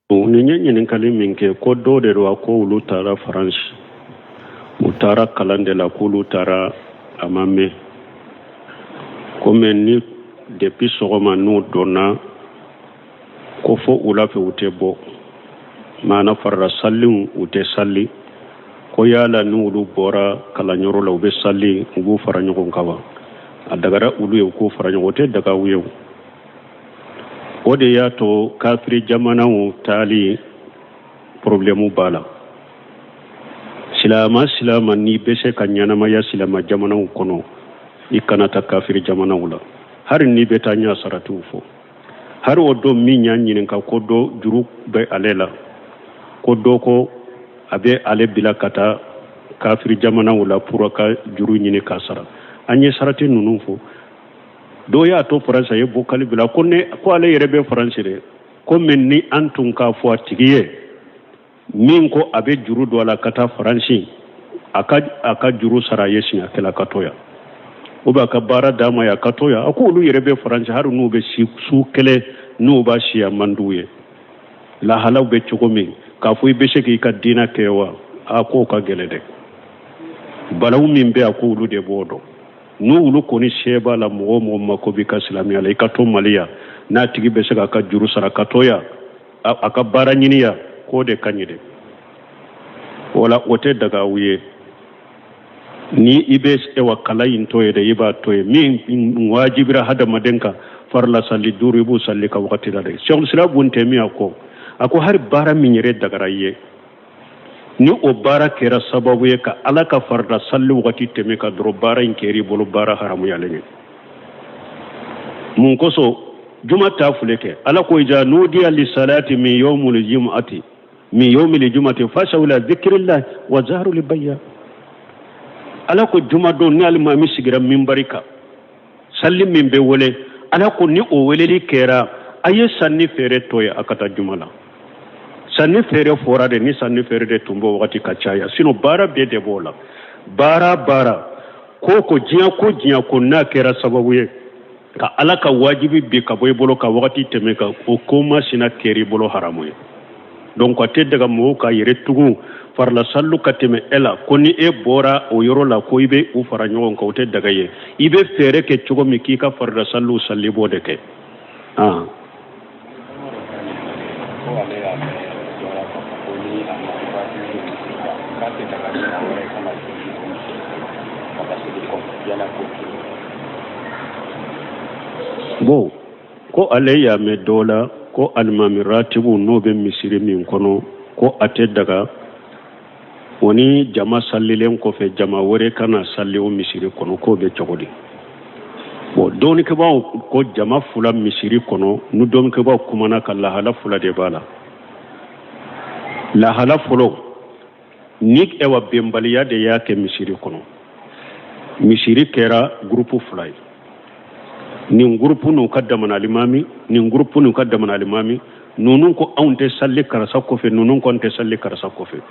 Nin ye ɲininkali min kɛ ko dɔ de don a ko olu taara faransi, u taara kalan de la, k'olu taara a ma mɛn ko mais ni depuis sɔgɔma n'u donna ko fo wula fɛ u tɛ bɔ, maana farila saliw u tɛ sali, ko yala ni olu bɔra kalanyɔrɔ la u bɛ sali, u b'u fara ɲɔgɔn kan wa? A dagara olu ye u k'u fara ɲɔgɔn, o tɛ daga u ye. O de y'a to kafiri jamanaw taali problɛmu b'a la. Silama silama n'i bɛ se ka ɲɛnamaya silama jamanaw kɔnɔ, i kana taa kafiri jamanaw la, hari n'i bɛ taa ɲa saratiw fɔ. Hari o don min y'a ɲininka ko dɔ juru bɛ ale la, ko dɔ ko a bɛ ale bila ka taa kafiri jamanaw la pour ka juru ɲini k'a sara, an ye sarati ninnu fɔ. Dɔw y'a to faransi, a ye vocal bila ko ne ko ale yɛrɛ bɛ faransi de, ko mais ni an tun k'a fɔ a tigi ye min ko a bɛ juru don a la ka taa faransi, a ka juru sara a ye siɲɛ kelen ka to yan, ou bien a ka baara d'a ma yan a ka to yan. A ko olu yɛrɛ bɛ faransi, hali n'u bɛ si su kelen n'u b'a si a man d'u ye. Lahalaw bɛ cogo min k'a fɔ i bɛ se k'i ka diinɛ kɛ wa, a k'o ka gɛlɛn dɛ. Balawu min bɛ, a ko olu de b'o dɔn. N'olu kɔni se b'a la, mɔgɔ o mɔgɔ mako b'i ka silamɛya la, i ka to Mali yan, n'a tigi bɛ se k'a ka juru sara ka to yan, a ka baara ɲini yan, k'o de ka ɲi dɛ. Wala o tɛ daga aw ye. Ni i bɛ ewa kala in to ye dɛ, i b'a to ye. Min wajibira hadamaden kan, farila sali duuru, i b'u sali ka wagati la dɛ. Sɛku Sira bun Tɛmiya ko, a ko hali baara min yɛrɛ dagara i ye, ni o baara kɛra sababu ye ka Ala ka farida sali wagati tɛmɛ ka dɔrɔn, baara in kɛra i bolo baara haramuyalen ye. Mun kosɔn? Juma ta file kɛ, Ala ko iza nudiya li salati min yawmil jumu'ati min yawmil jumu'ati fasaw ila zikrillah wa zaru bay'a. Ala ko juma don, ni alimami sigira minbari kan, sali min bɛ wele, Ala ko ni o weleli kɛra, a ye sanni feere to ye, a ka taa juma la. Sanni feere fɔra de, ni sanni feere de tun b'o wagati ka caya, sinon baara bɛɛ de b'o la. Baara baara ko ko diɲɛ ko diɲɛ ko n'a kɛra sababu ye ka Ala ka wajibi bi ka bɔ i bolo ka wagati tɛmɛ ka o ko masina kɛra i bolo haramu ye. Donc a tɛ daga mɔgɔw ka yɛrɛ tugun farila salilu ka tɛmɛ e la, ko ni e bɔra o yɔrɔ la ko i bɛ u fara ɲɔgɔn kan, o tɛ daga ye. I bɛ fɛɛrɛ kɛ cogo min k'i ka farila salilu sali, i b'o de kɛ. Ah. Bon, ko ale y'a mɛn dɔ la ko alimami ratibu n'o bɛ misiri min kɔnɔ, ko a tɛ daga o ni jama salilen kɔfɛ jama wɛrɛ ka na sali o misiri kɔnɔ, k'o bɛ cogo di? Bon, dɔnnikɛbaaw ko jama fila misiri kɔnɔ, ni dɔnnikɛbaaw kumana ka lahala fila de b'a la. Lahala fɔlɔ, ni ɛwa bɛnbaliya de y'a kɛ misiri kɔnɔ, misiri kɛra gurupu fila ye, nin gurupu n'u ka damana alimami, nin gurupu n'u ka damana alimami, ninnu ko anw tɛ sali karisa kɔfɛ, ninnu ko an tɛ sali karisa kɔfɛ.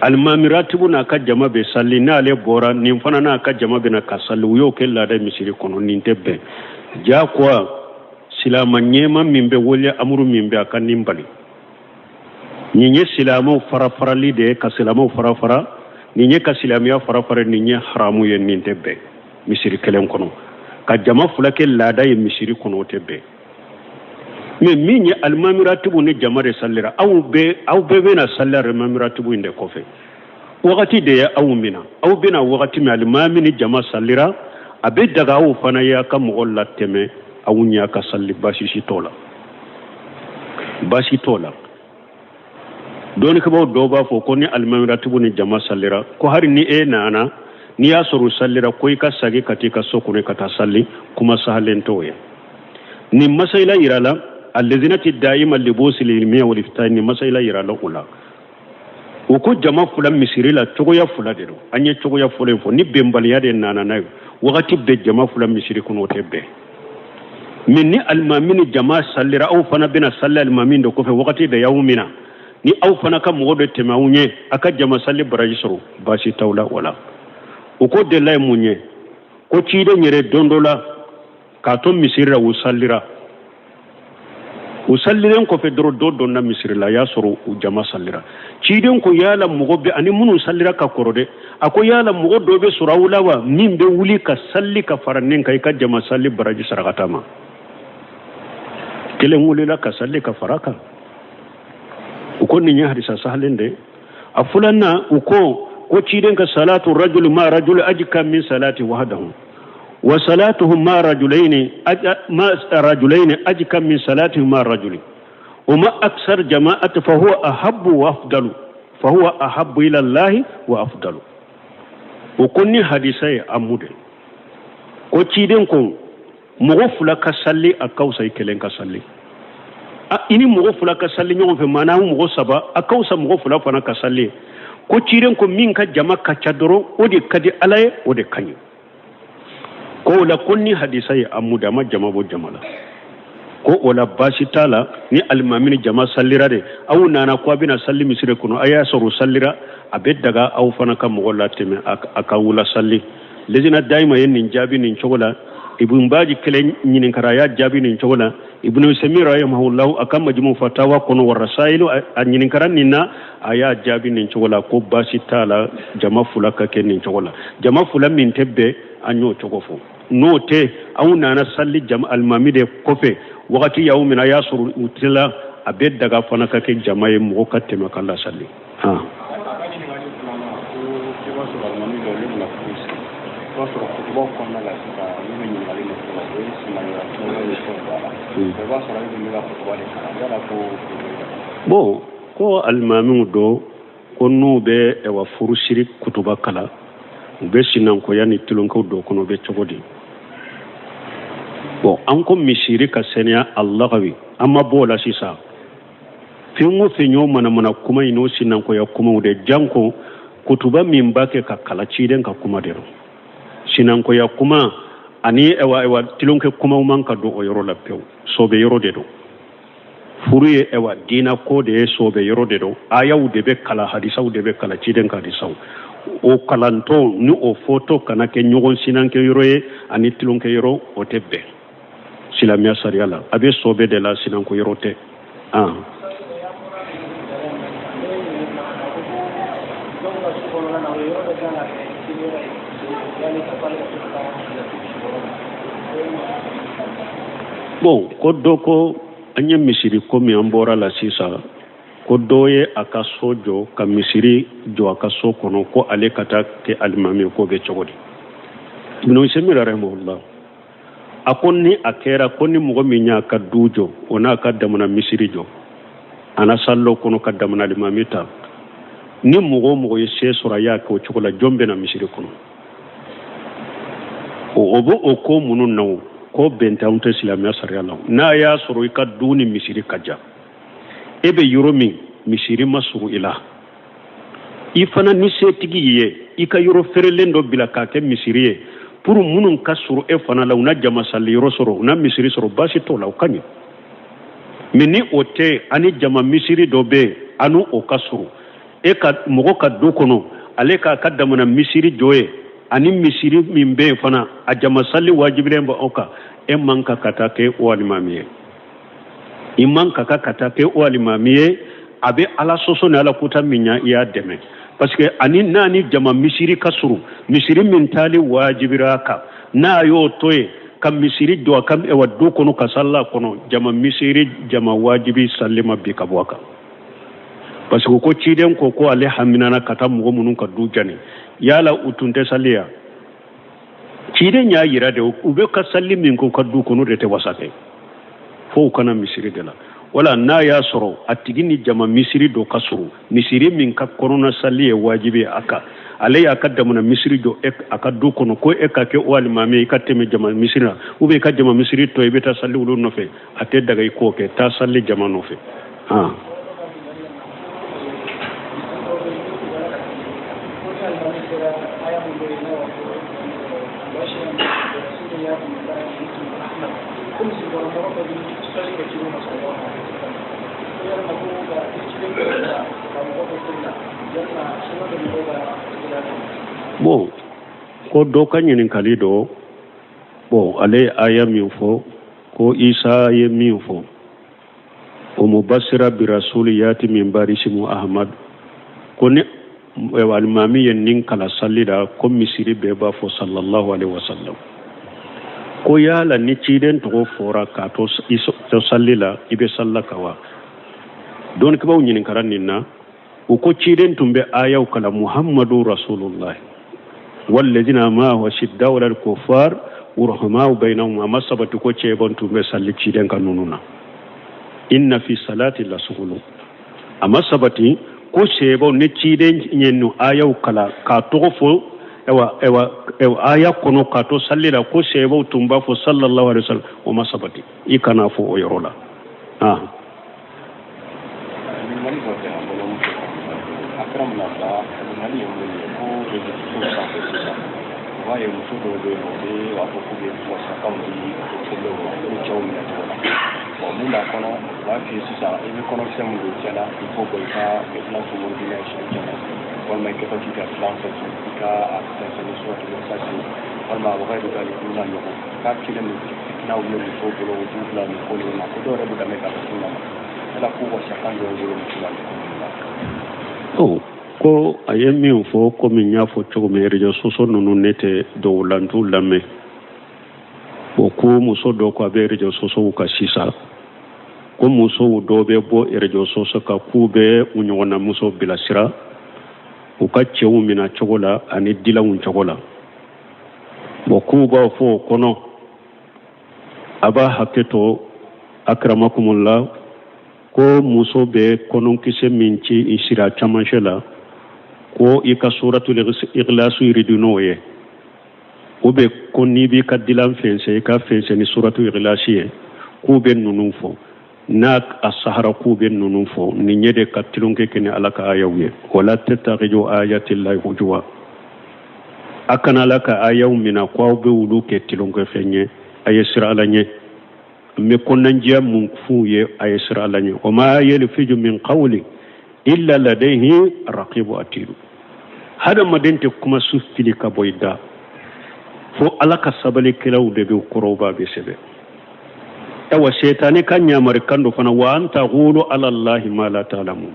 Alimami ratibu n'a ka jama bɛ sali, n'ale bɔra, nin fana n'a ka jama bɛna ka sali, u y'o kɛ laada misiri kɔnɔ. Nin tɛ bɛn jagoya silama ɲɛma min bɛ wele amuru min bɛ a ka nin bali. Nin ye silamɛw farafarali de ye, ka silamɛw farafara, nin ye ka silamɛya farafara, nin ye haramu ye. Nin tɛ bɛn misiri kelen kɔnɔ ka jama fila kɛ laada ye misiri kɔnɔ, o tɛ bɛn. Mais min ye alimami ratibu ni jama de salira, aw bɛɛ bɛna sali alimami ratibu in de kɔfɛ, wagati de ye aw mina, aw bɛna wagati min alimami ni jama salira, a bɛ daga aw fana ye a ka mɔgɔ latɛmɛ aw ɲɛ a ka sali, baasi si t'o la, baasi t'o la. Dɔnnikɛbaaw dɔw b'a fɔ ko ni alimami ratibu ni jama salira, ko hali ni e nana n'i y'a sɔrɔ u salira, ko i ka sagi ka t'i ka so kɔnɔ ka taa sali, kuma sahalen t'o ye. Nin masayila yira la alladinati da'ima libusi lilmiya wal ifta, nin masayila yira la o la, u ko jama fila misiri la cogoya fila de don. An ye cogoya fɔlɔ in fɔ, ni bɛnbaliya de nana n'a ye wagati bɛɛ jama fila misiri kɔnɔ, o tɛ bɛn. Mais ni alimami ni jama salira, aw fana bɛna sali alimami de kɔfɛ, wagati de y'aw mina, ni aw fana ka mɔgɔ dɔ tɛmɛ aw ɲɛ a ka jama sali baraji sɔrɔ, baasi t'aw la. O la u ko delila ye mun ye? Ko ciden yɛrɛ don dɔ la k'a to misiri la, u salira. U sallilen kɔfɛ dɔrɔn dɔ donna misiri la, a y'a sɔrɔ u jama sallira. Ciden ko yala mɔgɔ bɛ ani minnu sallira ka kɔrɔ dɛ, a ko yala mɔgɔ dɔ bɛ sɔrɔ aw la wa min bɛ wuli ka salli ka fara ne kan i ka jama salli baraji sarakata ma? Kelen wulila ka salli ka fara kan. U ko nin ye hadisa sahalen de. A filanan, u ko ko ciden ka salatu rajuli ma rajuli ajka min salati wahdahu wa salatuhum ma rajulaini ma rajulaini ajka min salatihim ma rajuli wa ma aksar jama'at fa huwa ahabbu wa afdalu fa huwa ahabbu ila allahi wa afdalu. O ko ni hadisa ye amu de ko ciden ko mɔgɔ fila ka salli a ka fisa i kelen ka salli. I ni mɔgɔ fila ka salli ɲɔgɔn fɛ, maana mɔgɔ saba, a ka fisa mɔgɔ fila fana ka salli. Ko ciden ko min ka jama ka ca dɔrɔn, o de ka di Ala ye, o de ka ɲi. Ko o la ko ni hadisa ye amu de, a ma jama bɔ jama la. Ko o la baasi t'a la ni alimami ni jama sallira de, aw nana ko a bɛna salli misiri kɔnɔ, a y'a sɔrɔ u sallira, a bɛ daga aw fana ka mɔgɔ latɛmɛ a ka wula salli. Lejina dayima ye nin jaabi nin cogo la. Ibn Baji kelen ɲininkara, a y'a jaabi nin cogo la. Ibn Usaymin rahimahullahu a ka Majmu Fatawa kɔnɔ wa Rasailu, a ɲininkara nin na, a y'a jaabi nin cogo la ko baasi t'a la jama fila ka kɛ nin cogo la. Jama fila min tɛ bɛn, an y'o cogo fɔ. N'o tɛ, aw nana salli jama alimami de kɔfɛ, wagati y'aw minɛ, a y'a sɔrɔ u tila, a bɛ daga fana ka kɛ jama ye, mɔgɔ ka tɛmɛ ka lasali. Bon, ko alimamiw dɔ ko n'u bɛ ɛwa furusiri kutuba kalan, u bɛ sinankoya ni tulonkɛw dɔ kɔnɔ, u bɛ cogo di? Bon, an ko misiri ka saniya alagawi, an ma bɔ o la sisan. Fɛn o fɛn y'o manamana kuma in n'o sinankoya kumaw de, janko kutuba min b'a kɛ ka kala ciden ka kuma de rɔ, sinankoya kuma ani ɛwa ɛwa tulonkɛ kumaw man ka don o yɔrɔ la pewu. Sɔbɛ yɔrɔ de don. Furu ye ɛwa diina ko de ye, sɔbɛ yɔrɔ de don. Ayaw de bɛ kala, hadisaw de bɛ kala, ciden ka hadisaw. O kalantɔ ni o fɔtɔ kana kɛ ɲɔgɔn sinankɛ yɔrɔ ye ani tulonkɛ yɔrɔ, o tɛ bɛn silamɛya sariya la. A bɛ sɔbɛ de la, sinanko yɔrɔ tɛ. Bon, ko dɔ ko an ye misiri ko min an bɔra la sisan, ko dɔ ye a ka so jɔ ka misiri jɔ a ka so kɔnɔ, ko ale ka taa kɛ alimami, ko bɛ cogo di? Ibn Usaymin rahimahullah a ko ni a kɛra ko ni mɔgɔ min y'a ka du jɔ, o n'a ka damana misiri jɔ, a na sallo kɔnɔ ka damana alimami ta, ni mɔgɔ o mɔgɔ ye se sɔrɔ a y'a kɛ o cogo la, jɔn bɛna misiri kɔnɔ? O bɛ o ko minnu na, o ko bɛn tɛ anw tɛ silamɛya sariya la. N'a y'a sɔrɔ i ka du ni misiri ka jan, e bɛ yɔrɔ min misiri ma surun i la, i fana ni setigi ye, i ka yɔrɔ feerelen dɔ bila k'a kɛ misiri ye pour minnu ka surun e fana la, u na jama sali yɔrɔ sɔrɔ, u na misiri sɔrɔ, baasi t'o la, o ka ɲi. Mais ni o tɛ, ani jama misiri dɔ bɛ yen, ani o ka surun e ka mɔgɔ ka du kɔnɔ, ale k'a ka damana misiri jɔ ye, ani misiri min bɛ yen fana, a jama sali wajibilen bɛ aw kan, e man ka ka taa kɛ o alimami ye. I man ka ka taa kɛ o alimami ye. A bɛ Ala sɔsɔ ni Ala kuta min ɲa, i y'a dɛmɛ, parce que ani n'a ni jama misiri ka surun, misiri min taali wajibira a kan, n'a y'o to yen ka misiri jɔ a ka ɛwa du kɔnɔ ka sali a kɔnɔ, jama misiri jama wajibi sali ma bi ka bɔ a kan. Parce que ko ciden ko ko ale haminana ka taa mɔgɔ minnu ka du jani, yala u tun tɛ sali ya? Ciden y'a yira de, u bɛ ka sali min k'u ka du kɔnɔ de tɛ wasa kɛ, fo u kana misiri de la. Wala n'a y'a sɔrɔ a tigi ni jama misiri dɔ ka surun, misiri min ka kɔnɔna sali ye wajibi ye a kan, ale y'a ka damana misiri jɔ a ka du kɔnɔ, ko e ka kɛ o alimami, i ka tɛmɛ jama misiri la, ou bien i ka jama misiri to i bɛ taa sali olu nɔfɛ, a tɛ daga i k'o kɛ, taa sali jama nɔfɛ. Bon, ko dɔ ka ɲininkali dɔ, bon, ale ye aya min fɔ ko Isa ye min fɔ, Wa mubasira birasuli yati min badi ismu ahmad. Ko ni alimami ye nin kalan sali la, ko misiri bɛɛ b'a fɔ sallallahu alaihi wasallam. Ko yala ni ciden tɔgɔ fɔra k'a to sali la, i bɛ salila ka wa? Dɔnnikɛbaaw ɲininkara nin na. U ko ciden tun bɛ ayaw kalan, muhammadu rasulullah walladina ma'ahu ashiddau alal kuffar ruhamau bainahum. A ma sabati ko cɛbɔn tun bɛ sali ciden kan ninnu na. Inna fi salati la sugulu. A ma sabati ko cɛbɔn ni ciden ye nin ayaw kalan k'a tɔgɔ fɔ, ewa ewa ewa, aya kɔnɔ k'a to sali la, ko cɛbɔn tun b'a fɔ sallallahu alaihi wasallam. O ma sabati, i kana fɔ o yɔrɔ la. Ah. Ɲininkali dɔ bɛ an balimamuso a kɛra mun na ba. Ɲininkali ye mun ye, ko réseaux sociaux sanfɛ sisan, u b'a ye muso dɔw bɛ yen nɔ, u bɛ b'a fɔ k'u bɛ wasakanw di muso furulenw ma n'u cɛw minɛ cogo la. Bon, mun b'a kɔnɔ, u b'a f'i ye sisan, i bɛ kɔnɔkisɛ mun don cɛ la, i k'o bɔ, i ka dilan sumuni n'a ye siɲɛ caman, walima i kɛtɔ k'i ka dilan fɛ, i ka a fɛnsɛn ni suratu masasi, walima a wagati dɔ n'a ɲɔgɔn k'a kelen don fitinaw ye musow bolo, u b'u bila nin ko ninnu na, ko dɔw yɛrɛ bɛ daminɛ ka sunna ma yala k'u wasakan dɔw bolo muso la nin ko ninnu na. Ko a ye min fɔ, komi n y'a fɔ cogo min, réseaux sociaux ninnu, ne tɛ dɔw la, n t'u lamɛn. O ko muso dɔw ko a bɛ réseaux sociaux kan sisan, ko musow dɔw bɛ bɔ réseaux sociaux kan k'u bɛ u ɲɔgɔnna musow bilasira u ka cɛw minɛ cogo la ani dilanw cogo la. Bon, k'u b'a fɔ o kɔnɔ, a b'a hakɛ to, akramakumullah, ko muso bɛ kɔnɔkisɛ min ci i sira camancɛ la, ko i ka suratul ikhlasu yiridi n'o ye, ou bien ko n'i b'i ka dilan fɛnsɛn, i ka fɛnsɛn ni suratul ikhlasi ye. K'u bɛ ninnu fɔ n'a a sahara, k'u bɛ ninnu fɔ nin ye de ka tulonkɛ kɛ ni Ala ka ayaw ye. Wala tattakhidhu ayatillahi hujwa. A kana Ala ka ayaw minɛ ko aw bɛ olu kɛ tulonkɛfɛn ye. A ye siran Ala ɲɛ. N bɛ kɔnɔnajɛya mun f'u ye? A ye siran Ala ɲɛ. Wa ma yalfizu min qawli illa ladayhi raqibu atidu. Hadamaden tɛ kuma su fili ka bɔ i da, fo Ala ka sabalikɛlaw de bɛ kɔrɔw b'a bɛ sɛbɛn. Awa, setani ka ɲamarikan dɔ fana, wa an taqulu ala allahi ma la ta'lamun.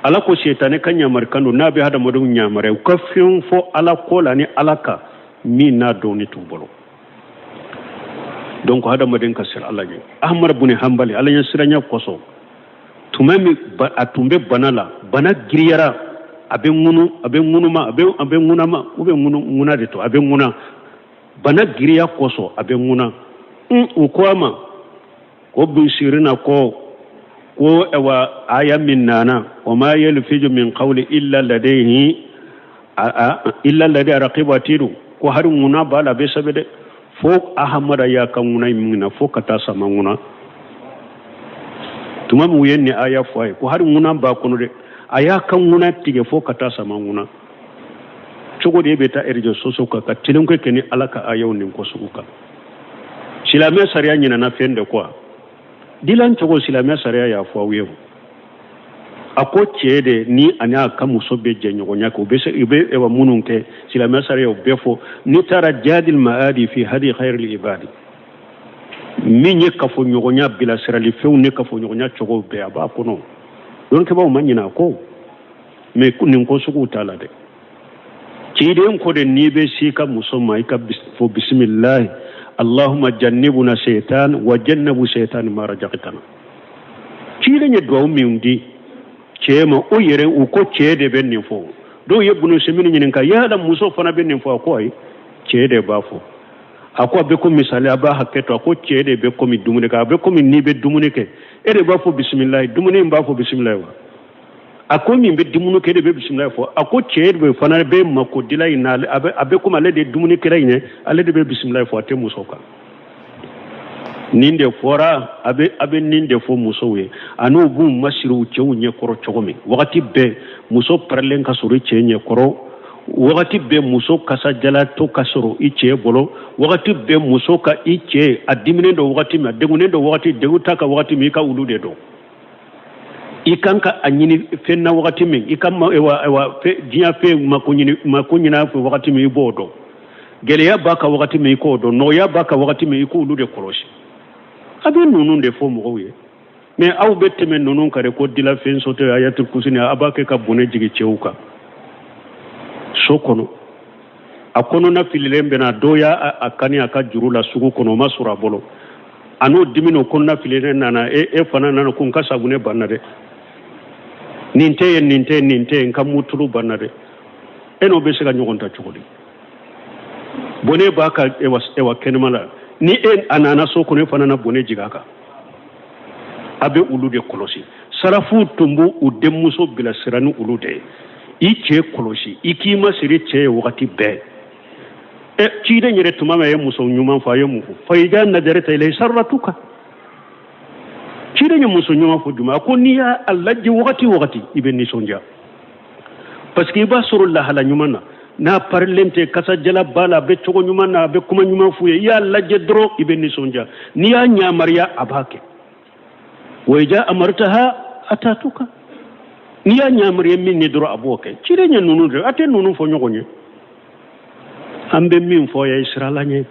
Ala ko setani ka ɲamarikan don, n'a bɛ hadamadenw ɲamariya u ka fɛn fɔ Ala ko la ni Ala ka min n'a dɔnni t'u bolo. Donc hadamaden ka siran Ala ɲɛ. Ahmad bun Hanbali, Ala ɲɛ siranya kosɔn, tuma min a tun bɛ bana la, bana giriyara, a bɛ ŋunu, a bɛ ŋunuma, a bɛ ŋunama, u bɛ ŋunu ŋuna de to, a bɛ ŋuna, bana giriya kosɔn a bɛ ŋuna. U ko a ma ko bisirina ko awa, aya min nana, wa ma yalfizu min qawli illa ladayhi raqibu atidu, ko hari ŋuna b'a la, a bɛ sɛbɛn dɛ. Fo Ahamada y'a ka ŋuna min na fo ka taa sama ŋuna. Tuma min u ye nin aya fɔ a ye ko hari ŋuna b'a kɔnɔ dɛ, a y'a ka ŋuna tigɛ fo ka taa sama ŋuna. Cogo di e bɛ taa réseaux sociaux kan ka tulonkɛ kɛ ni Ala ka ayaw nin ko sugu kan? Silamɛ sariya ɲinana fɛn de kɔ dilan cogo. Silamɛ sariya y'a fɔ aw ye, a ko cɛ de ni ani a ka muso bɛ jɛɲɔgɔnya kɛ, u bɛ se u bɛ ɛwà minnu kɛ, silamɛ sariya o bɛɛ fɔ. N'i taara Jadil Maadi fi hadi khairil ibadi, min ye kafoɲɔgɔnya bilasirali fɛnw ni kafoɲɔgɔnya cogo bɛɛ, a b'a kɔnɔ. Dɔnnikɛbaaw ma ɲinɛ a kɔ, mais nin ko suguw t'a la dɛ. Ciden ko de, n'i bɛ s'i ka muso ma, i ka fɔ bisimilahi allahumma jannibuna shaitan wa jannabu shaitan ma razaqtana. Ciden ye duwawu min di cɛ ma, o yɛrɛ u ko cɛ de bɛ nin fɔ. Dɔw ye bunu semini ɲininka, yala muso fana bɛ nin fɔ? A ko ayi, cɛ de b'a fɔ. A ko a bɛ ko misali, a b'a hakɛ to, a ko cɛ de bɛ komi dumuni kɛ, a bɛ komi n'i bɛ dumuni kɛ, e de b'a fɔ bisimilayi, dumuni in b'a fɔ bisimilayi wa? A ko min bɛ dumuni kɛ de bɛ bisimilayi fɔ. A ko cɛ de fana bɛ mako dila in na, a bɛ komi ale de ye dumuni kɛra in ye, ale de bɛ bisimilayi fɔ, a tɛ muso kan. Nin de fɔra, a bɛ nin de fɔ musow ye, ani u b'u masiri u cɛw ɲɛkɔrɔ cogo min. Wagati bɛɛ muso parelen ka sɔrɔ i cɛ ɲɛkɔrɔ, wagati bɛɛ muso kasajalatɔ ka sɔrɔ i cɛ bolo, wagati bɛɛ muso ka i cɛ a diminen don wagati min, a degunnen don wagati, degun ta ka wagati min, i ka olu de dɔn. I kan ka a ɲini fɛn na wagati min, i ka wa diɲɛ fɛn mako ɲini, mako ɲini a fɛ wagati min, i b'o dɔn. Gɛlɛya b'a ka wagati min, i k'o dɔn. Nɔgɔya b'a ka wagati min, i k'olu de kɔlɔsi. A bɛ ninnu de fɔ mɔgɔw ye. Mais aw bɛ tɛmɛ ninnu kan de ko dilafɛn sɔtɔ ayatul kursi ni a b'a kɛ ka bɔnɛ jigin cɛw kan so kɔnɔ. A kɔnɔna fililen bɛ na, dɔw y'a a kani a ka juru la sugu kɔnɔ, o ma sɔrɔ a bolo, a n'o dimi n'o kɔnɔna fililen nana. E fana nana ko n ka sabunɛ banna dɛ, nin tɛ yen, nin tɛ yen, nin tɛ yen, n ka mutulu banna dɛ. E n'o bɛ se ka ɲɔgɔn ta cogo di? Bɔnɛ b'a ka ewa kɛnɛma la, ni e a nana so kɔnɔ, e fana na bɔnɛ jigin a kan. A bɛ olu de kɔlɔsi. Salafu tun b'u u denmuso bilasira ni olu de ye. I cɛ kɔlɔsi, i k'i masiri cɛ ye wagati bɛɛ. Ɛ ciden yɛrɛ, tuma min a ye muso ɲuman fɔ, a ye mun fɔ? Fa iza nadarta ilayhi sarratuka. Ciden ye muso ɲuman fɔ jumɛn? A ko n'i y'a lajɛ wagati o wagati, i bɛ nisɔndiya, parce que i b'a sɔrɔ lahala ɲuman na, n'a parilen tɛ, kasajala b'a la, a bɛ cogo ɲuman na, a bɛ kuma ɲuman f'u ye. I y'a lajɛ dɔrɔn, i bɛ nisɔndiya. N'i y'a ɲamariya, a b'a kɛ. Wa iza amartaha atatuka. N'i y'a ɲamariya min ye dɔrɔn, a b'o kɛ. Ciden ye ninnu de, a tɛ ninnu fɔ ɲɔgɔn ye. An bɛ min fɔ ye siran Ala ɲɛ.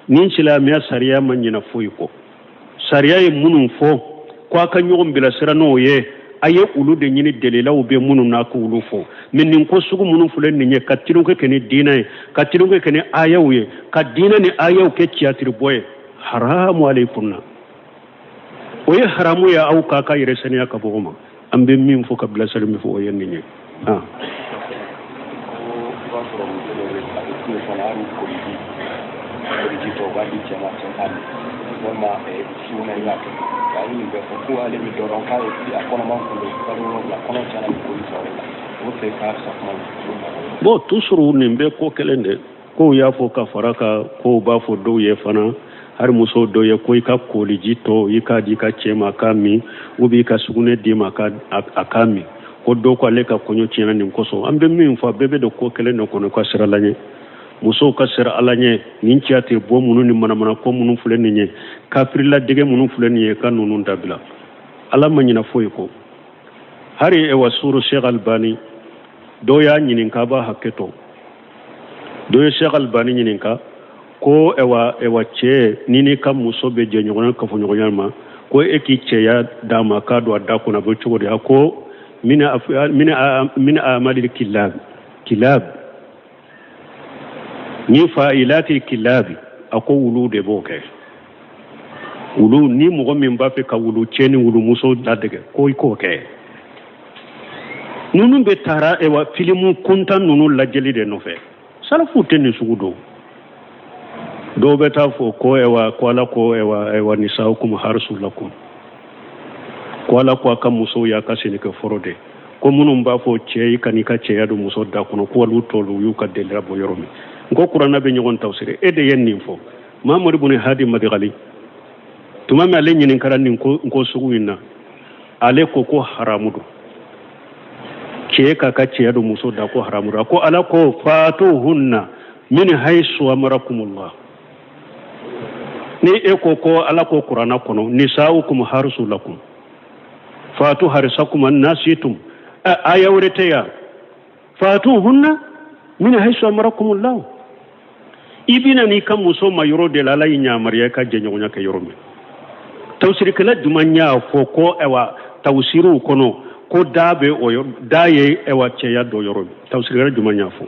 Ni silamɛya sariya ma ɲinɛ foyi kɔ, sariya ye minnu fɔ ko a ka ɲɔgɔn bilasira n'o ye, a ye olu de ɲini dalilaw bɛ minnu na k'olu fɔ. Mais nin ko sugu minnu filɛ nin ye, ka tulonkɛ kɛ ni diinɛ ye, ka tulonkɛ kɛ ni ayaw ye, ka diinɛ ni ayaw kɛ tiyatiri bɔ ye, haramu aleykum na, o ye haramu ye aw k'a ka yɛrɛ saniya ka bɔ o ma. An bɛ min fɔ ka bilasira min fɔ, o ye nin ye. Ah. I b'a sɔrɔ muso dɔw bɛ a bɛ tile kɔnɔ, hali koliji tɔ, u b'a di cɛ ma, cɛ t'a min, walima sugunɛ i b'a kɛ. A ye nin bɛɛ fɔ ko ale bɛ dɔ dɔn k'a ye a kɔnɔma kun don kalo 7, kɔnɔ tiɲɛna ni koli sɔrɔ la, o fɛ k'a fisa kuma. Bon, toujours nin bɛɛ ko kelen de. Kow y'a fɔ ka fara kan, kow b'a fɔ dɔw ye fana, hali muso dɔw ye ko i ka koliji tɔ, i k'a di i ka cɛ ma k'a min, ou bien i ka sugunɛ d'i ma a k'a min, ko dɔw ko ale ka kɔɲɔ tiɲɛna nin kosɔn. An bɛ min fɔ, a bɛɛ bɛ don ko kelen de kɔnɔ. Ka siran Ala ɲɛ, musow ka siran Ala ɲɛ. Nin tiyatiri bɔ minnu ni manamana ko minnu filɛ nin ye, kafiriladege minnu filɛ nin ye, ka ninnu dabila. Ala ma ɲinɛ foyi kɔ. Hari ewa suru Sheikh Albani, dɔw y'a ɲininka, a b'a hakɛ to, dɔ ye Sheikh Albani ɲininka ko ewa cɛ ni n'i ka muso bɛ jɛɲɔgɔnya kafoɲɔgɔnya ma, ko e k'i cɛya d'a ma k'a don a da kɔnɔ, a bɛ cogo di? A ko min amalil kilab, kilab ni fa'ilati kilabi. A ko wulu de b'o kɛ. Wulu ni mɔgɔ min b'a fɛ ka wulu cɛ ni wulu muso ladege, ko i k'o kɛ. Ninnu bɛ taara ewa filimu kuntan ninnu lajɛli de nɔfɛ. Salafu tɛ nin sugu dɔn. Dɔw bɛ taa fɔ ko ewa ko Ala ko ewa nisaukum harsu lakum, ko Ala ko a ka musow y'a ka sɛnɛkɛ foro de, ko minnu b'a fɔ cɛ i kan'i ka cɛya don muso da kɔnɔ, ko olu tɔlu y'u ka delila bɔ yɔrɔ min. N ko kuranna bɛ ɲɔgɔn tafsiri, e de ye nin fɔ. Mamadu bun Hadi Madigali, tuma min ale ɲininkara nin ko sugu in na, ale ko ko haramu don cɛ k'a ka cɛya don muso da, ko haramu don. A ko Ala ko fatuhunna min haisu amarakumullah. Ni e ko ko Ala ko kuranna kɔnɔ nisaukum harsu lakum fatu harisakum anna shi'tum, aya wɛrɛ tɛ yan, fatuhunna min haisu amarakumullah. I bɛna n'i ka muso ma yɔrɔ de la, Ala y'i yamaruya i ka jɛɲɔgɔnya kɛ yɔrɔ min. Tafsirikɛla jumɛn y'a fɔ ko ayiwa tafsiriw kɔnɔ ko da bɛ o yɔrɔ, da ye ayiwa cɛya dɔ yɔrɔ ye? Tafsirikɛla jumɛn y'a fɔ?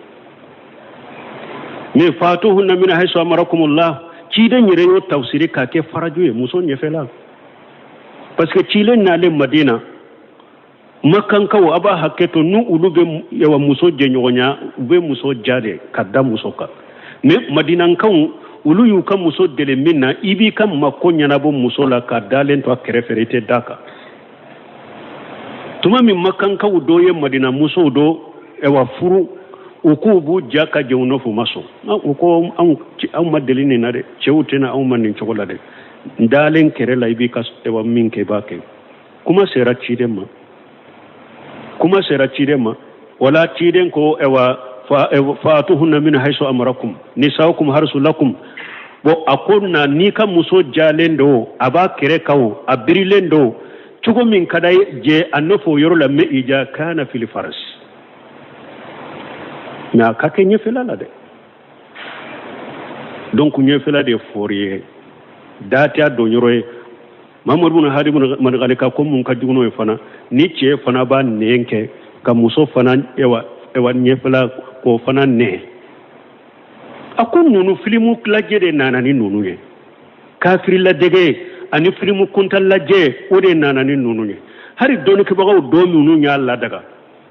Min fatuhunna min haisu amarakumullah, ciden yɛrɛ y'o tafsiri k'a kɛ faraju ye muso ɲɛfɛla, parce que cilen nalen Madina, makankaw, a b'a hakɛ to, n'u olu bɛ yawa muso jɛɲɔgɔnya, u bɛ muso ja de ka da muso kan. Mais madinankaw, olu y'u ka muso deli min na, i b'i ka mako ɲɛnabɔ muso la ka dalen to a kɛrɛfɛ, i tɛ da kan. Tuma min makankaw dɔ ye madina musow dɔ ɛwa furu, u k'u b'u ja ka jɛn u nɔfɛ, u ma sɔn. U ko anw ma deli nin na dɛ, cɛw tɛna anw ma nin cogo la dɛ, n dalen kɛrɛ la, i b'i ka ɛwa min kɛ, i b'a kɛ. Kuma sera ciden ma, kuma sera ciden ma, wala ciden ko ɛwa fatuhunna min haisu amarakum nisaukum harsu lakum. Bon, a ko na n'i ka muso jalen don, a b'a kɛrɛ kan o, a birilen don cogo min ka d'a ye, jɛ a nɔfɛ o yɔrɔ la, mais ija kana fil faras, mais a ka kɛ ɲɛfɛla la dɛ. Donc ɲɛfɛla de fɔri ye, da tɛ a don yɔrɔ ye. Mamadu bun Hadi bun Madkhali ka ko mun ka jugu n'o ye fana, ni cɛ fana b'a nɛn kɛ ka muso fana ewa ewa ɲɛfɛla k'o fana nɛn. A ko ninnu filimu lajɛ de nana ni ninnu ye, kafiri ladege ani filimu kuntan lajɛ, o de nana ni ninnu ye. Hali dɔnnikɛbagaw dɔ minnu y'a ladaga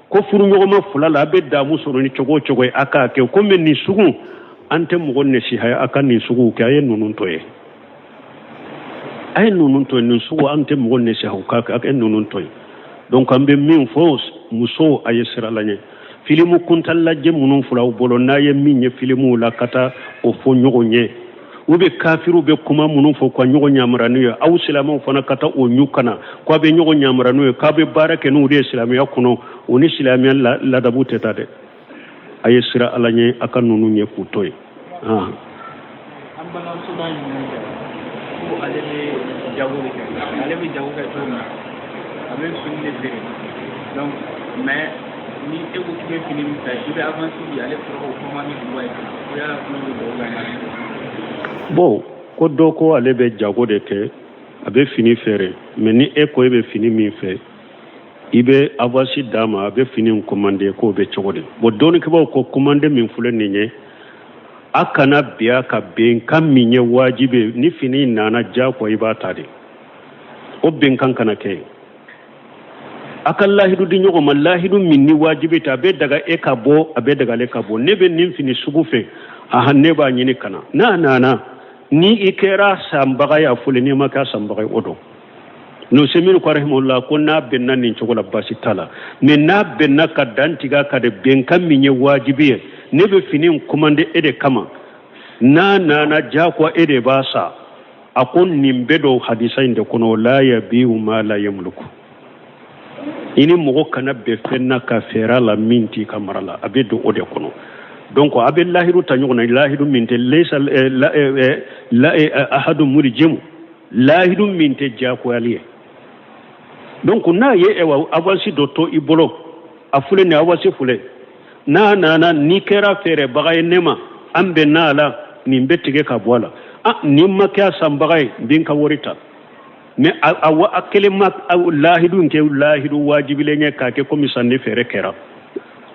ko furuɲɔgɔnma fila la, a bɛ damu sɔrɔ ni cogo o cogo ye, a k'a kɛ komi nin sugu an tɛ mɔgɔ nɛsihaya a ka nin suguw kɛ. A ye ninnu to ye, a ye ninnu to yen. Nin sugu an tɛ mɔgɔ nɛsiha u k'a kɛ, a ye ninnu to yen. Donc an bɛ min fɔ musow, a ye siran Ala ɲɛ. Filimu kuntan lajɛ minnu filɛ aw bolo, n'a ye min ye filimuw la, ka taa o fɔ ɲɔgɔn ye, u bɛ kafiriw bɛ kuma minnu fɔ ka ɲɔgɔn yamara n'u ye, aw silamɛw fana ka taa o ɲu kana ko a bɛ ɲɔgɔn yamara n'u ye, k'a bɛ baara kɛ n'u de ye silamɛya kɔnɔ, o ni silamɛya ladabu tɛ taa dɛ. A ye siran Ala ɲɛ, a ka ninnu ɲɛ k'u to yen. An balimamuso b'a ɲininka kɛ ko ale bɛ jago de kɛ. Ale bɛ jago kɛ cogo min na, a bɛ fini de feere. Donc mais ni e ko k'i bɛ fini min fɛ, i bɛ avance di, ale bɛ sɔrɔ k'o commande duba ye ko yala fana bɛ jago kɛ. Bon, ko dɔ ko ale bɛ jago de kɛ, a bɛ fini feere, mais ni e ko e bɛ fini min fɛ, i bɛ avance d'a ma, a bɛ fini commande, k'o bɛ cogo di? Bon, dɔnnikɛbaaw ko commande min filɛ nin ye, a kana bin a ka bɛnkan min ye wajibi, ni fini nana diyagoya i b'a ta de, o bɛnkan kana kɛ. A ka lahidu di ɲɔgɔn ma, lahidu min ni wajibi tɛ, a bɛ daga e ka bɔ, a bɛ daga ale ka bɔ. Ne bɛ nin fini sugu fɛ, ahan, ne b'a ɲini ka na. N'a nana, ni i kɛra sanbaga ye, a fɔlen, n'i ma kɛ sanbaga ye, o don. Usaymin ko rahimahullah ko n'a bɛnna nin cogo la, baasi t'a la. Mais n'a bɛnna ka dantigɛ ka de bɛnkan min ye wajibi ye, ne bɛ fini in commande e de kama, n'a nana diyagoya e de b'a san, a ko nin bɛ don hadisa in de kɔnɔ, la yabiu ma la yamliku. I ni mɔgɔ kana bɛn fɛn na ka fɛɛrɛ a la min t'i ka mara la, a bɛ don o de kɔnɔ. Donc a bɛ lahidu ta ɲɔgɔn na, lahidu min tɛ laysa la ahadu muljimu, lahidu min tɛ diyagoyali ye. Donc n'a ye ewa avance dɔ to i bolo, a filɛ nin avance filɛ, n'a nana n'i kɛra feerebaga ye ne ma, an bɛnna a la, nin bɛ tigɛ ka bɔ a la. Ah, ni ma kɛ a sanbaga ye, n bɛ n ka wari ta. Mais a kelen ma lahidu in kɛ lahidu wajibilen ye k'a kɛ komi sanni feere kɛra,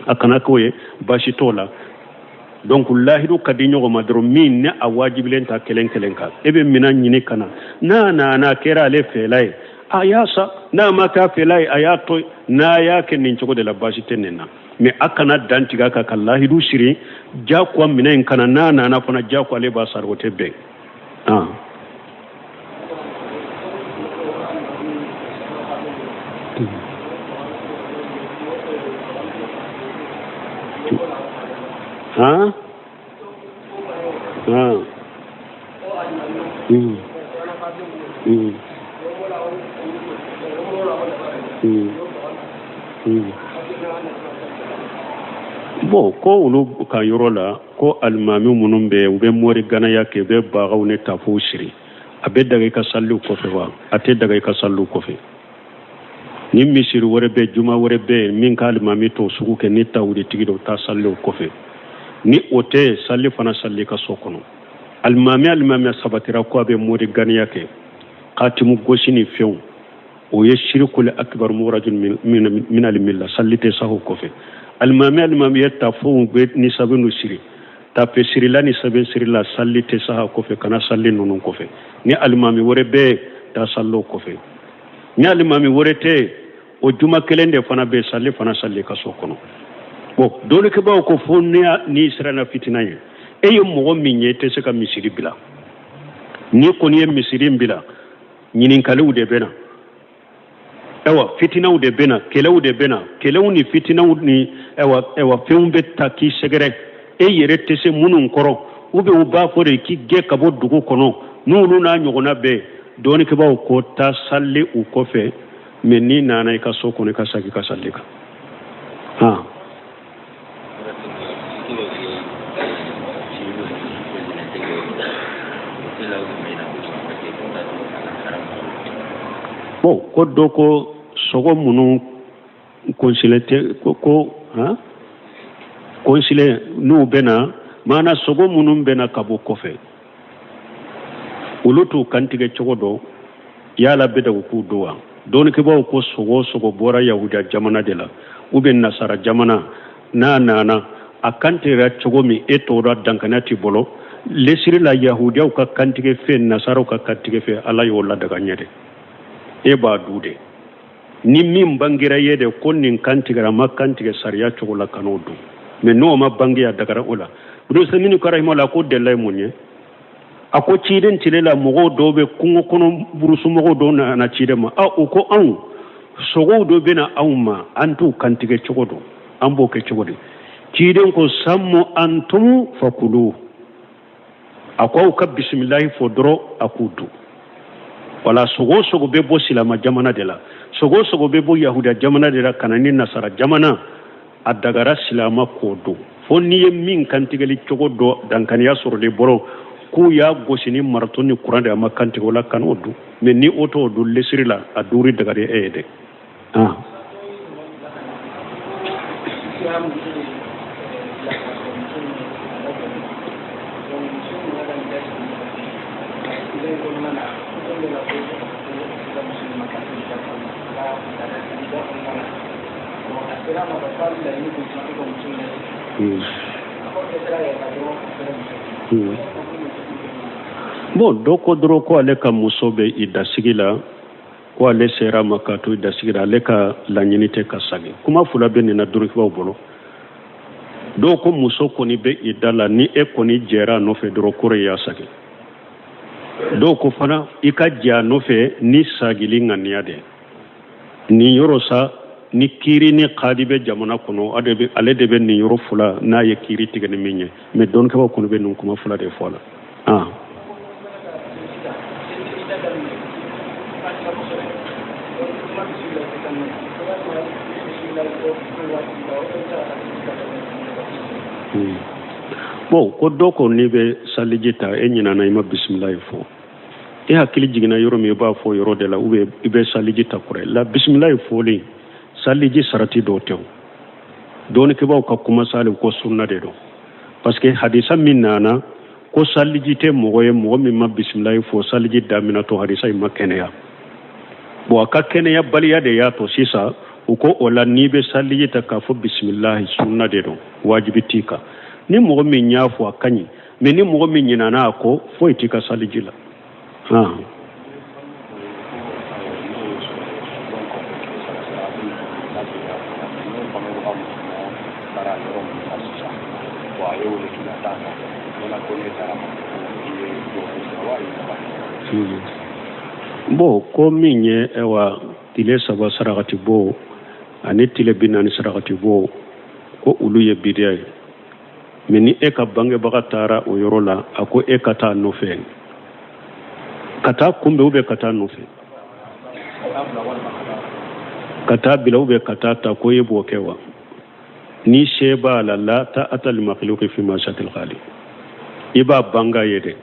a kana k'o ye, baasi t'o la. Donc lahidu ka di ɲɔgɔn ma dɔrɔn min ni a wajibilen ta kelen kelen kan. E bɛ minɛn ɲini ka na, n'a nana a kɛra ale fɛla ye, a y'a san, n'a ma k'a fɛla ye, a y'a to. N'a y'a kɛ nin cogo de la, baasi tɛ nin na. Mais a kana dantigɛ a kan ka lahidu siri diyagoya minɛn in kana, n'a nana fana diyagoya ale b'a sara, o tɛ bɛn. Ah. Han? Han. Mm. Mm. Mm. Mm. Bon, ko olu ka yɔrɔ la ko alimami minnu bɛ u bɛ mori ganaya kɛ, u bɛ bagaw ni tafow siri, a bɛ daga i ka saliw kɔfɛ wa? A tɛ daga i ka saliw kɔfɛ. Ni misiri wɛrɛ bɛ, juma wɛrɛ bɛ yen min ka alimami t'o sugu kɛ, ni tawuditigi don, taa sali o kɔfɛ. Ni o tɛ, sali fana sali i ka so kɔnɔ. Alimami sabatira ko a bɛ mori ganiya kɛ, katimu gosi ni fɛnw, o ye shirikul akbar mukhrajun min al milla, sali tɛ sahu kɔfɛ. Alimami ye tafow bɛ ni sɛbɛnw siri, tafe sirila ni sɛbɛn sirila, sali tɛ saha kɔfɛ, kana sali ninnu kɔfɛ. Ni alimami wɛrɛ bɛ, taa sali o kɔfɛ. Ni alimami wɛrɛ tɛ, o juma kelen de fana bɛ, sali fana sali ka so kɔnɔ. Bon, dɔnnikɛbaaw ko fo n'i siranna fitina ye, e ye mɔgɔ min ye, i tɛ se ka misiri bila. N'i kɔni ye misiri bila, ɲininkaliw de bɛ na, ayiwa fitinaw de bɛ na, kɛlɛw de bɛ na, kɛlɛw ni fitinaw ni ayiwa fɛnw bɛ ta k'i sɛgɛrɛ, e yɛrɛ tɛ se minnu kɔrɔ, ou bien u b'a fɔ de k'i gɛn ka bɔ dugu kɔnɔ, n'olu n'a ɲɔgɔnna bɛɛ, dɔnnikɛbaaw ko taa sali u kɔfɛ. Mais n'i nana i ka so kɔnɔ, i ka segin i ka sali kan. Han. Bon, ko dɔ ko sogo minnu kɔnsile tɛ ko han kɔnsile n'u bɛna maana sogo minnu bɛna ka bɔ kɔfɛ, olu t'u kantigɛ cogo dɔn. Yala bɛ daga k'u dun wa? Dɔnnikɛbaaw ko sogo o sogo bɔra yahudiya jamana de la ou bien nasara jamana, n'a nana a kantigɛra cogo min, e t'o dɔn, dankaniya t'i bolo lesiri la. Yahudiyaw ka kantigɛ fɛn, nasaraw ka kantigɛ fɛn, Ala y'o ladaga ɲɛ de, e b'a dun de. Ni min bangera ye de ko nin kantigɛra, ma kantigɛ sariya cogo la, kan'o dun. Mais n'o ma bange, a dagara o la. Ibn Usaymin ko rahimahullah ko delila ye mun ye? A ko ciden tile la, mɔgɔw dɔw bɛ kungo kɔnɔ, burusu mɔgɔw dɔw nana ciden ma. A u ko anw sogow dɔ bɛ na anw ma, an t'u kantigɛ cogo dɔn, an b'o kɛ cogo di? Ciden ko sammu antum fakulu. A ko aw ka bisimilahi fɔ dɔrɔn, a k'u dun. Wala sogo o sogo bɛ bɔ silama jamana de la, sogo o sogo bɛ bɔ yahudiya jamana de la ka na ni nasara jamana, a dagara silama k'o dun, fo n'i ye min kantigɛli cogo dɔn, dankaniya sɔrɔ de bɔrɔ k'u y'a gosi ni marteau ni kuran de, a ma kantigɛ o la, kan'o dun. Mais ni o t'o dun lesiri la, a duuri dagari e ye dɛ. Ah. Bon, dɔ ko dɔrɔn ko ale ka muso bɛ i dasigi la, ko ale sera ma k'a to i dasigi la, ale ka laɲini tɛ ka sagi. Kuma fila bɛ nin na dɔnnikɛbaaw bolo. Dɔw ko muso kɔni bɛ i da la, ni e kɔni jɛra a nɔfɛ dɔrɔn, kɔrɔ y'a sagi. Dɔw ko fana i ka jɛ a nɔfɛ ni sagili ŋaniya de. Nin yɔrɔ sa, ni kiiri ni kadi bɛ jamana kɔnɔ, ale de bɛ nin yɔrɔ fila n'a ye kiiri tigɛ ni min ye. Mais dɔnnikɛbaaw kɔni bɛ nin kuma fila de fɔ a la. Ah. Bon, ko dɔ ko n'i bɛ saliji ta, e ɲinana, i ma bisimilayi fɔ, e hakili jiginna yɔrɔ min, i b'a fɔ yɔrɔ de la, ou bien i bɛ saliji ta kura la. Bisimilayi fɔlen saliji sarati dɔw tɛ o. Dɔnnikɛbaaw ka kuma sali ko sunna de don, parce que hadisa min nana ko saliji tɛ mɔgɔ ye mɔgɔ min ma bisimilayi fɔ saliji daminɛtɔ, hadisa in ma kɛnɛya. Bon, a ka kɛnɛya baliya de y'a to sisan u ko o la, n'i bɛ saliji ta k'a fɔ bisimilahi, sunna de don, wajibi t'i kan. Ni mɔgɔ min y'a fɔ, a ka ɲi, mais ni mɔgɔ min ɲinana a kɔ, foyi t'i ka saliji la. Ah. Bon, ko min ye ayiwa tile 3 sarakati bɔ ani tile 40 sarakati bɔ, ko olu ye bidiya ye. Mais ni e ka bangebaga taara o yɔrɔ la, a ko e ka taa nɔfɛ, ka taa kunbɛn ou bien ka taa nɔfɛ, ka taa bila ou bien ka taa ta, ko e b'o kɛ wa? Ni se b'a la, la ta'ata li makhluqin fi ma'siyatil khaliq, i b'a banga ye dɛ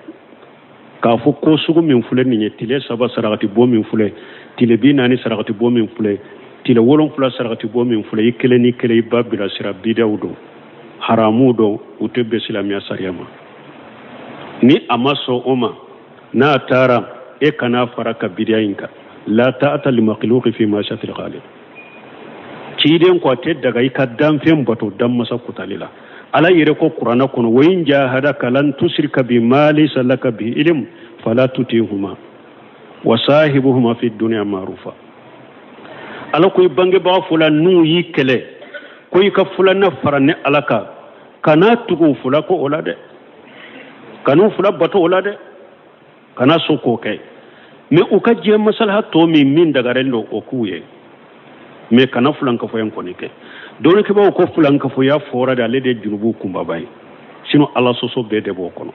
k'a fɔ ko sugu min filɛ nin ye, tile 3 sarakati bɔ min filɛ, tile 40 sarakati bɔ min filɛ, tile 7 sarakati bɔ min filɛ, i kelen ni kelen i b'a bilasira, bidaw don, haramu don, u tɛ bɛn silamɛya sariya ma. Ni a ma sɔn o ma, n'a taara, e kana fara ka bidiya in kan. La ta'ata li makhluqin fi ma'siyatil khaliq. Ciden ko a tɛ daga i ka danfɛn bato danmasa kutali la. Ala yɛrɛ ko kuranɛ kɔnɔ: wa in jahadaka lan tusrika bi ma laysa laka bi ilm fala tutihuma wa sahibuhuma fi dunya ma'rufa. Ala ko i bangebaga fila n'u y'i kɛlɛ ko i ka filanan fara ni Ala kan, kana tugu fila ko o la dɛ, kan'u fila bato o la dɛ, kana so k'o kɛ. Mais u ka diɲɛ masalaha tɔ min dagaren don, o k'u ye, mais kana filankafoya kɔni kɛ. Dɔnnikɛbaaw ko filankafoya fɔra de, ale de ye junubu kunbaba ye, sinon Ala sɔsɔ bɛɛ de b'o kɔnɔ.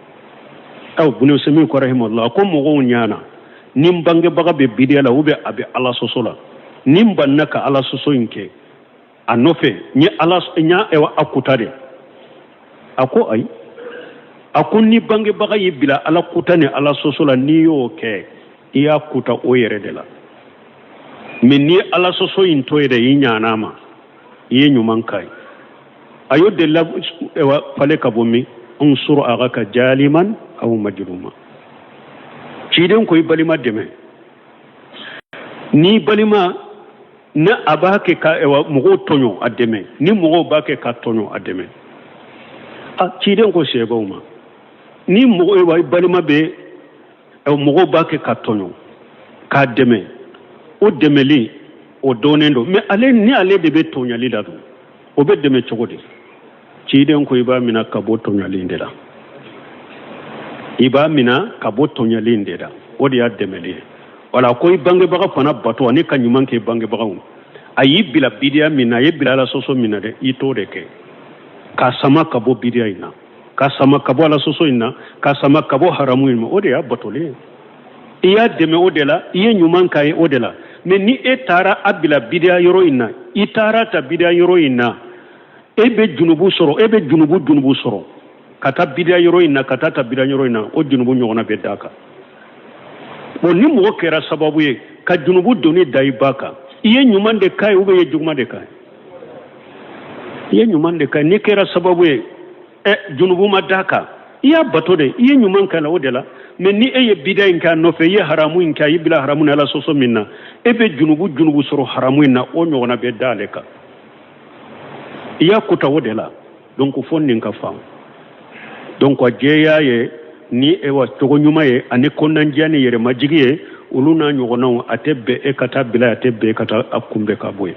Aw Bunu Usaymin ko rahimahullah ko mɔgɔw ɲana ni n bangebaga bɛ bidiya la ou bien a bɛ Ala sɔsɔ la, ni n banna ka Ala sɔsɔ in kɛ a nɔfɛ, n ye Ala n y'a a kuta de. A ko ayi, a ko ni bangebaga y'i bila Ala kuta ni Ala sɔsɔ la, n'i y'o kɛ, i y'a kuta o yɛrɛ de la. Mais n'i ye Ala sɔsɔ in to yɛrɛ, i ɲana ma, i ye ɲuman k'a ye. A y'o de la fale ka bɔ min unsur akhaka zaliman aw majluma. Ciden ko i balima dɛmɛ. N'i balima ni a b'a kɛ ka mɔgɔw tɔɲɔ, a dɛmɛ. Ni mɔgɔw b'a kɛ ka tɔɲɔ, a dɛmɛ. A ciden ko sahabaw ma, ni mɔgɔ i balima bɛ mɔgɔw b'a kɛ ka tɔɲɔ, k'a dɛmɛ, o dɛmɛli o dɔnnen don. Mais ale ni ale de bɛ tɔɲɔli la dun, o bɛ dɛmɛ cogo di? Ciden ko i b'a minɛ ka bɔ tɔɲɔli in de la, i b'a minɛ ka bɔ tɔɲɔli in de la, o de y'a dɛmɛli ye. Wala ko i bangebaga fana bato ani ka ɲuman kɛ i bangebagaw. A y'i bila bidiya min na, a y'i bila ala sɔsɔ min na dɛ, i t'o de kɛ, k'a sama ka bɔ bidiya in na, k'a sama ka bɔ ala sɔsɔ in na, k'a sama ka bɔ haramu in ma, o de y'a batolen ye. I y'a dɛmɛ o de la, i ye ɲuman k'a ye o de la. Mais ni e taara a bila bidiya yɔrɔ in na, i taara ta bidiya yɔrɔ in na, e bɛ junubu sɔrɔ, e bɛ junubu sɔrɔ ka taa bidiya yɔrɔ in na, ka taa ta bidiya yɔrɔ in na, o junubu ɲɔgɔnna bɛ d'a kan. Bon, ni mɔgɔ kɛra sababu ye ka junubu doni da i ba kan, i ye ɲuman de k'a ye ou bien i ye juguman de k'a ye? I ye ɲuman de k'a ye. N'i kɛra sababu ye junubu ma d'a kan, i y'a bato de, i ye ɲuman k'a la o de la. Mais ni e ye bida in k'a nɔfɛ, i ye haramu in kɛ, a y'i bila haramu ni ala sɔsɔ min na, e bɛ junubu sɔrɔ haramu in na, o ɲɔgɔnna bɛ d'ale kan. I y'a kuta o de la. Donc fo nin ka faamu. Donc a jɛya ye ni ewa cogo ɲuman ye ani kɔnɔnajɛya ni yɛrɛmajigi ye, olu n'a ɲɔgɔnnaw, a tɛ bɛn e ka taa bila, a tɛ bɛn e ka taa a kunbɛn ka bɔ yen.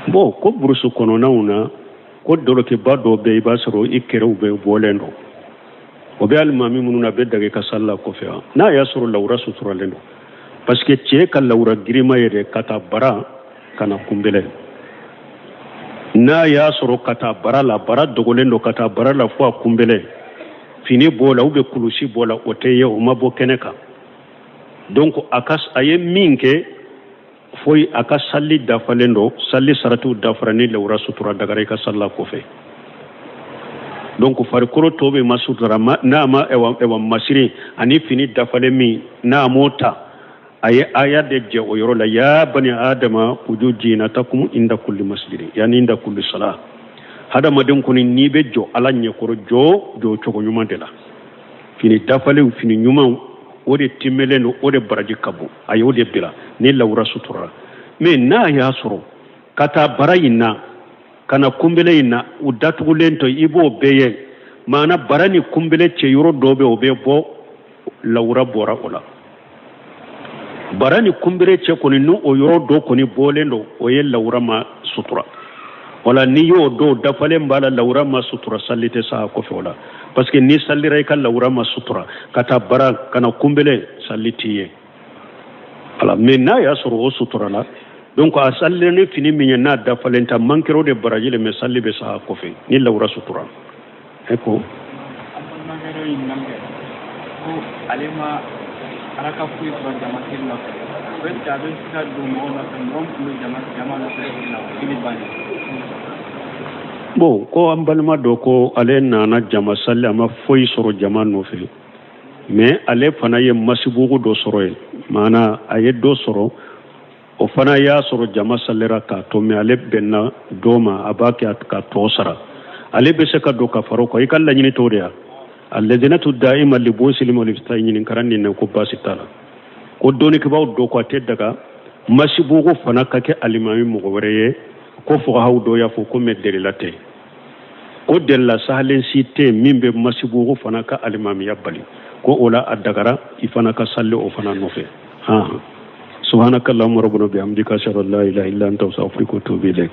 Bon, ko burusu kɔnɔnaw na, ko dɔlɔkiba dɔw bɛ, i b'a sɔrɔ i kɛrɛw bɛ bɔlen don, o bɛ alimami minnu na, a bɛ daga ka sali la kɔfɛ wa, n'a y'a sɔrɔ lawura suturalen don. Parce que cɛ ka lawura girima yɛrɛ ka taa bara ka na kunbɛlɛ, n'a y'a sɔrɔ ka taa bara la, bara dogolen don, ka taa bara la fo a kunbɛlɛ, fini b'o la ou bien kulusi b'o la, o tɛ ye, o ma bɔ kɛnɛ kan. Donc a ye min kɛ foyi, a ka sali dafalen don, sali saratiw dafara ni lawura sutura dagara i ka sali la kɔfɛ. Donc farikolo tɔ bɛ ma sutura, n'a ma ewa masiri ani fini dafalen min n'a m'o ta, a ye aya de jɛ o yɔrɔ la: ya bani adama kuju jinatakum inda kulli masjidi, yani inda kulli sala. Hadamaden kɔni, n'i bɛ jɔ ala ɲɛkɔrɔ, jɔ cogo ɲuman de la, fini dafalenw, fini ɲumanw, o de timɛlen don, o de baraji ka bon. A y'o de bila ni lawura sutura. Mais n'a y'a sɔrɔ ka taa bara in na ka na kunbɛlɛ in na, u datugulen to, i b'o bɛɛ ye, maana bara ni kunbɛlɛ cɛ yɔrɔ dɔ bɛ, o bɛ bɔ, lawura bɔra o la. Bara ni kunbɛlɛ cɛ kɔni, ni o yɔrɔ dɔ kɔni bɔlen don, o ye lawura ma sutura. Wala n'i y'o dɔw dafalen b'a la, lawura ma sutura, sali tɛ sa a kɔfɛ o la. Parce que n'i salira i ka lawura ma sutura ka taa bara ka na kunbɛlɛ, sali t'i ye. Wala mais n'a y'a sɔrɔ o sutura la, donc a salilen ni fini min ye, n'a dafalen ta mankɛrɛw de baraji le, mais sali bɛ sa a kɔfɛ ni lawura sutura. E ko ko ale ma araka foyi sɔrɔ jama seli nɔfɛ, est-ce que a bɛ se ka don mɔgɔ nɔfɛ, mɔgɔ min tun bɛ jama nɔfɛ seli la seli bannen? Bon, ko an balima dɔ ko ale nana jama sali, a ma foyi sɔrɔ jama nɔfɛ, mais ale fana ye masibugu dɔ sɔrɔ yen, maana a ye dɔ sɔrɔ, o fana y'a sɔrɔ jama salira k'a to, mais ale bɛnna dɔ ma, a b'a kɛ ka tɔ sara, ale bɛ se ka don ka fara o kan. I ka laɲini t'o de ya? Alladinatu da'ima li bosilima wal ɲininkara nin na, ko baasi t'a la. Ko dɔnnikɛbaaw dɔ ko a tɛ daga masibugu fana ka kɛ alimami mɔgɔ wɛrɛ ye. Ko fuqahaw dɔ y'a fɔ ko mais delila tɛ, ko delila sahalen si tɛ min bɛ masibugu fana ka alimamiya bali, ko o la a dagara i fana ka sali o fana nɔfɛ. Subhanaka allahumma rabbana bihamdika, ashhadu an la ilaha illa anta, astaghfiruka wa atubu ilayk.